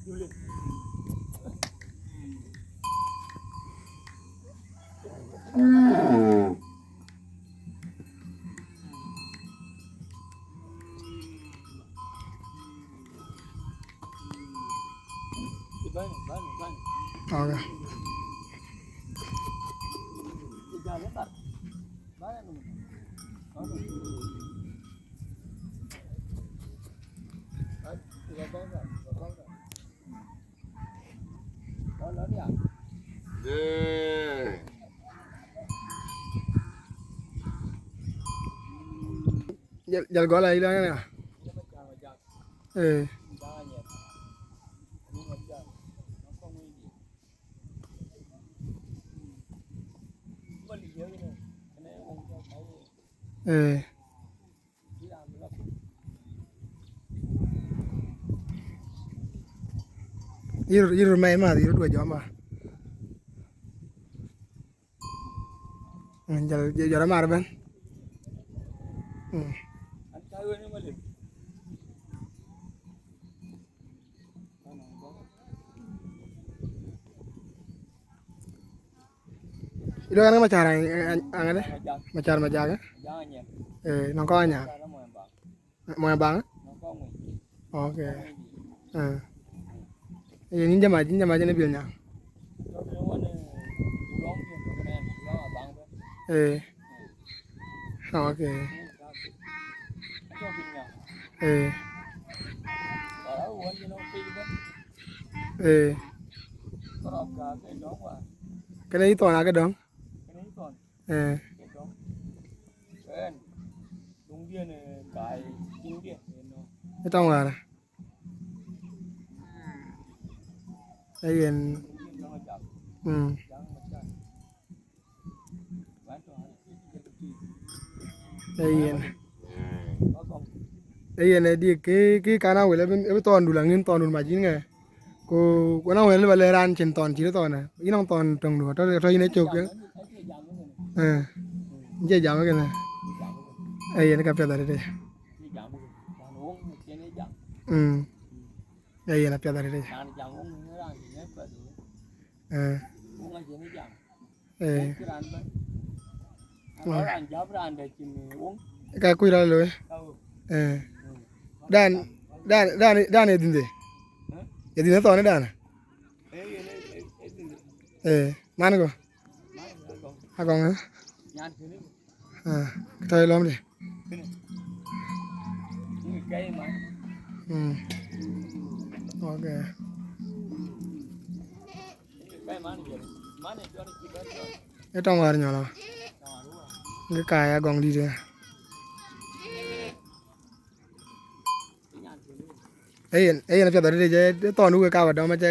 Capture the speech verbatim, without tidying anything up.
Okay. Jal, jal gɔl a ilɔŋ ya. Eh. Eh. Yïr, yïr röt mɛi math, yïr röt we jɔm ba. Mm, jɔl, jɔl, jɔl amar ëbɛ̈n. Mm. Ilo kan Macar, eh, eh, aŋade? Macar Majak, eh? Eh, nɔŋ kɔc Anyaŋ. Mɔny Baŋ, eh? Okay. Eh. Eh, yïn jama, yïn jama jënë bil nya. Eh. Okay. Eh. Eh. Kënë yï thɔn akë dɔ̈ŋ? Eh. Ë tɔŋ wäär. Ee yen. Mm. Ee yen. Ee yen, ee diëk kë, kë kan awël, ë bï, ë bï thɔndu la ŋïn, thɔndu mac yïn ŋɛ. Ku, ku na wël ba le raan cïn thɔn cït thɔn, yïn nɔŋ thɔn töŋdu, tɔ, tɔ yïn ë cök, eh. Eh, yïn cie jam kënë. Ee yen ka piɛth arëët. Mm. Ee yen apiɛth arëët. Eh. Eh. Ka kuc rɔt looi. Eh. Dan, dan, dan, dan ee dhinde. Ee dhinde thɔn dan. Eh, man go. Agɔŋ, eh? Ah, tɔ̈ lɔm de. Mm. Okay. Ë tɔŋ wäär nyɔl aa. Ŋï kaai Agɔŋ dït ë. Ee yen, ee yen apiɛth arëët, ë thɔn wek ka ba dɔm, aca